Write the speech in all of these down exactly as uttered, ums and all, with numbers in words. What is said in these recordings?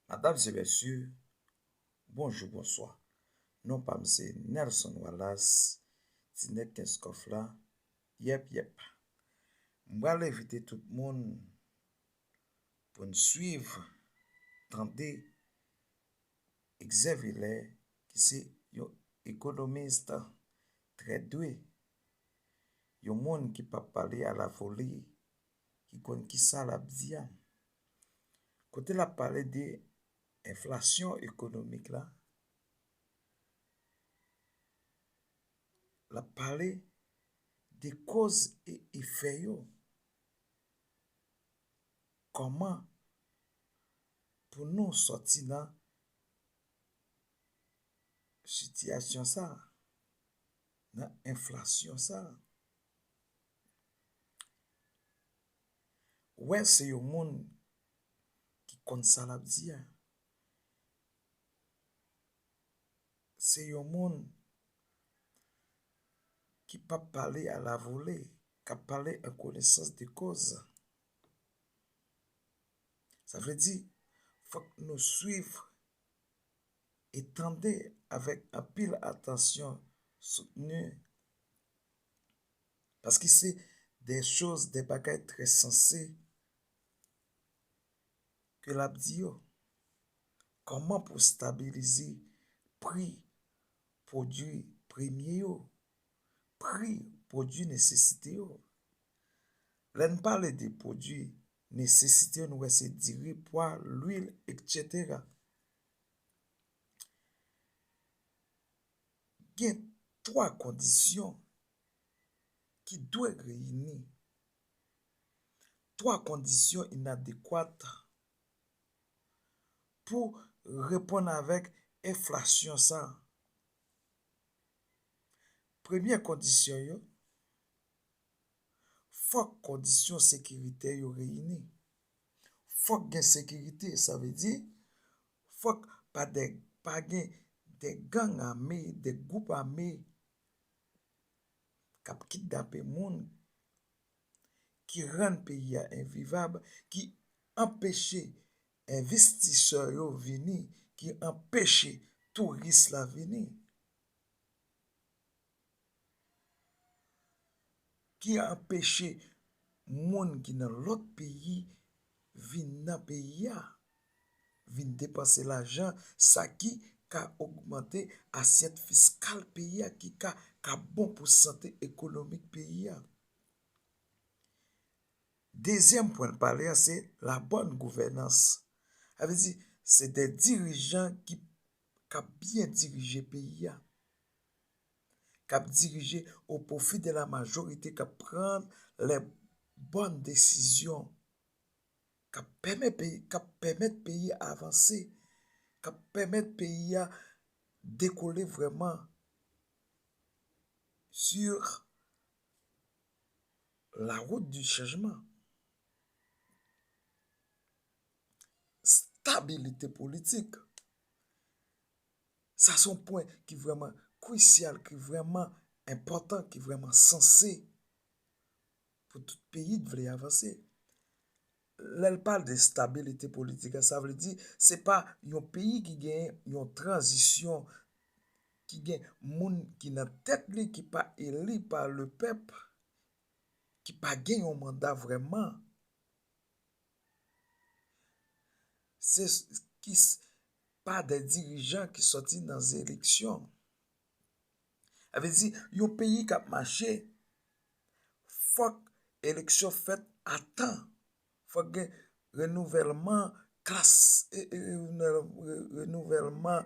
Madam e mesye, bonjou, bonswa. Non pa m se Nelson Wallace, ti nèg Kenskòf la. Yèp, yèp. M pral envite tout moun pou n swiv, tande Exè Vilè, ki se yon ekonomis trè dwe, yon moun ki p ap pale a la vole, ki konn kisa l ap di a. Kote l ap pale de enflasyon ekonomik la, l ap pale de koz e efè yo. Kòman pou nou sòti nan sitiyasyon sa, nan enflasyon sa? Wè, se yon moun ki konn sa l ap di a. Se yon moun ki p ap pale a la vole, k ap pale an konesans de koz. Sa vle di, fòk nou swiv e tande avèk anpil atansyon, soutni, paske se de choz, de bagay trè sanse ke l ap di yo. Kòman pou stabilize pri pwodui premye yo, pri pwodui nesesite yo? Lè n pale de pwodui nesesite yo, nou wè se diri, pwa, lwil, etsetera. Gen twa kondisyon ki dwe reyini. Twa kondisyon inadekwat pou reponn avèk enflasyon sa. Premye kondisyon yo, fòk kondisyon sekirite yo reyini. Fòk gen sekirite, sa vle di, fòk pa de, pa gen de gang ame, de gwoup ame k ap kidnape moun, ki rann peyi a envivab, ki anpeche envestisè yo vini, ki anpeche touris la vini, ki anpeche moun ki nan lòt peyi vin nan peyi a, vin depanse lajan, sa ki ka ogmante asyèt fiskal peyi a, ki ka, ka bon pou sante ekonomik peyi a. Dezyèm pwen l pale a, se la bòn gouvènans. Sa vle di, se de dirijan ki, k ap byen dirije peyi a, k ap dirije o pwofi de la majorite, k ap pran les bonnes décisions, k ap pèmèt peyi, k ap pèmèt peyi a avanse, k ap pèmèt peyi a dekole vrèman sur la route du changement. Stabilite politik. Sa se yon pwen ki vrèman krisyal, ki vrèman enpòtan, ki vrèman sanse pou tout peyi t vle avanse. Lè l pale de stabilite politik, sa vle di se pa yon peyi ki gen yon tranzisyon, ki gen moun ki nan tèt li, ki pa eli pa le pèp, ki pa gen yon manda vrèman. Se s-, ki s-, pa de dirijan ki sòti nan eleksyon. Sa vle di, yon peyi k ap mache, fòk eleksyon fèt a tan. Fòk gen renouvèlman klas, e, e, e, renouvèlman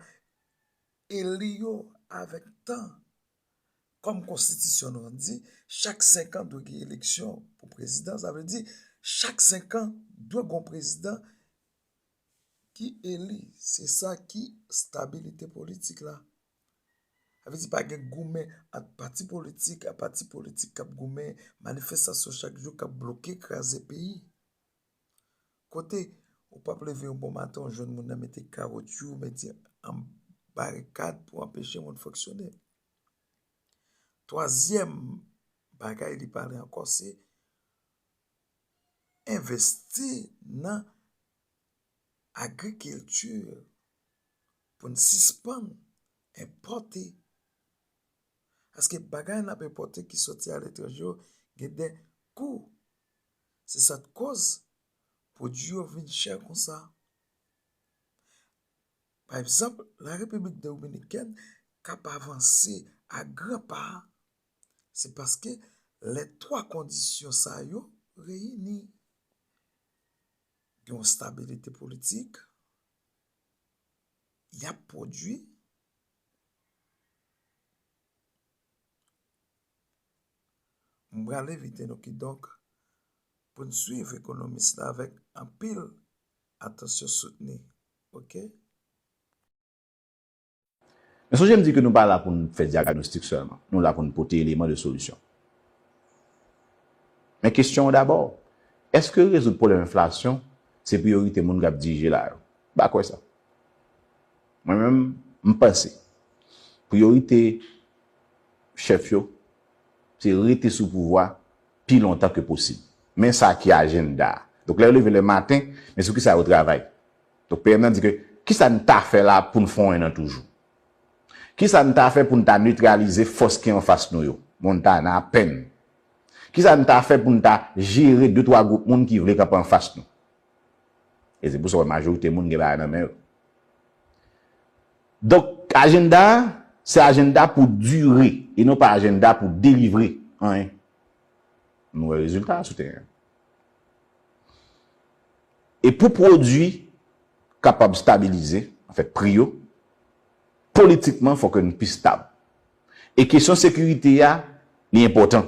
eli yo avèk tan. Kòm konstitisyon nou an di, chak senk an dwe gen eleksyon pou prezidan. Sa vle di, chak senk an dwe gen yon prezidan ki eli. Se sa ki stabilite politik la. Sa vle di pa gen goumen ant pati politik, a pati politik k ap goumen, manifestasyon chak jou k ap bloke, kraze peyi. Kote ou p ap leve yon bon maten, ou jwenn moun nan mete kawotchou, mete an barikad pou anpeche moun fonksyone. Twazyèm bagay li pale ankò, se envesti nan agrikilti pou n sispann enpòte. Paske bagay n ap enpòte ki soti aletranje yo gen de kou. Se sa k koz pwodui yo vin chè konsa. Pa egzanp, Larepiblik Dominikèn k ap avanse a gran pa, se paske lè twa kondisyon sa yo reyini. Gen yon stabilite politik, y ap pwodui. M pral envite nou kidonk pou n swiv ekonomis la avèk anpil atansyon soutni. Oke? Men sonje m di ke nou pa la pou n fè dyagnostik sèlman, nou la pou n pote eleman de solisyon. Men kesyon an dabò, èske rezoud pwoblèm enflasyon se priyorite moun k ap dirije la yo? M pa kwè sa. Mwen menm, m panse priyorite chèf yo se rete sou pouvwa pi lontan ke posib. Men sa ki ajanda a. Donk lè yo leve lè maten, men sou kisa yo travay. Donk P M nan di ke kisa n ta fè la pou n fè yon an toujou? Kisa n ta fè pou n ta netralize fòs ki anfas nou yo? Montana, Penn. Kisa n ta fè pou n ta jere de twa gwoup moun ki vle kanpe anfas nou? E se pou sa w wè majorite moun gen bagay nan men yo. Donk, ajanda a, se ajanda pou dire e non pa ajanda pou delivre anyen. Nou wè rezilta a sou teren an. E pou pwodui kapab stabilize, anfèt, pri yo, politikman, fòk ke n pi stab. E kesyon sekirite a, li enpòtan.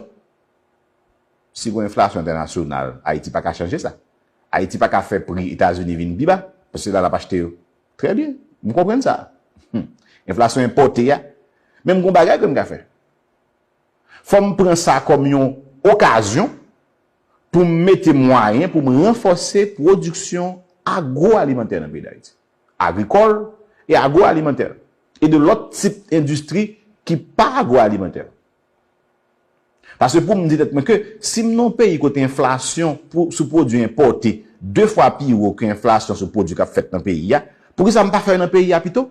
Si gon enflasyon entènasyonal, Ayiti pa ka chanje sa. Ayiti pa ka fè pri Etazini vin pi ba, paske la l ap achte yo. Trè byen, m konprann sa. Enflasyon enpòte a. Men m gon bagay ke m ka fè. Fò m pran sa kòm yon okazyon pou m mete mwayen pou m ranfòse pwodiksyon agwoalimantè nan peyi Dayiti. Agrikòl e agwoalimantè. E de lòt tip endistri ki pa agwoalimantè. Paske pou m di tèt mwen ke si m nan yon peyi kote enflasyon sou pwodui enpòte de fwa pi wo ke enflasyon sou pwodui k ap fèt nan peyi a, poukisa m pa fè l nan peyi a pito?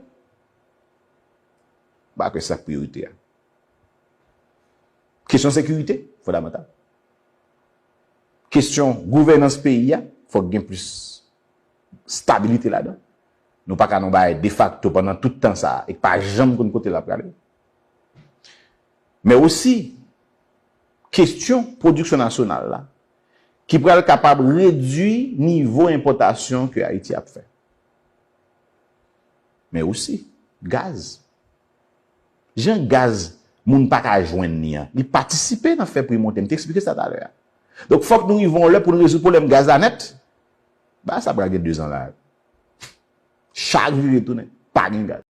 M pa kwè se sa k priyorite a. Kesyon sekirite fondamantal. Kesyon gouvènans peyi a, fòk gen plis stabilite ladan. Nou pa ka nan yon bagay defakto pandan tout tan sa a e k pa janm konn kote l ap prale. Men osi, kesyon pwodiksyon nasyonal la, ki pral kapab redui nivo enpòtasyon ke Ayiti ap fè. Men osi, gaz. Jan gaz moun pa ka jwenn li an, li patisipe nan fè pri monte. M te eksplike sa talè a. Donk, fòk nou rive yon lè pou n rezoud pwoblèm gaz la nèt. Bagay sa pral gen dezan la. Chak vire tounen, pa gen gaz.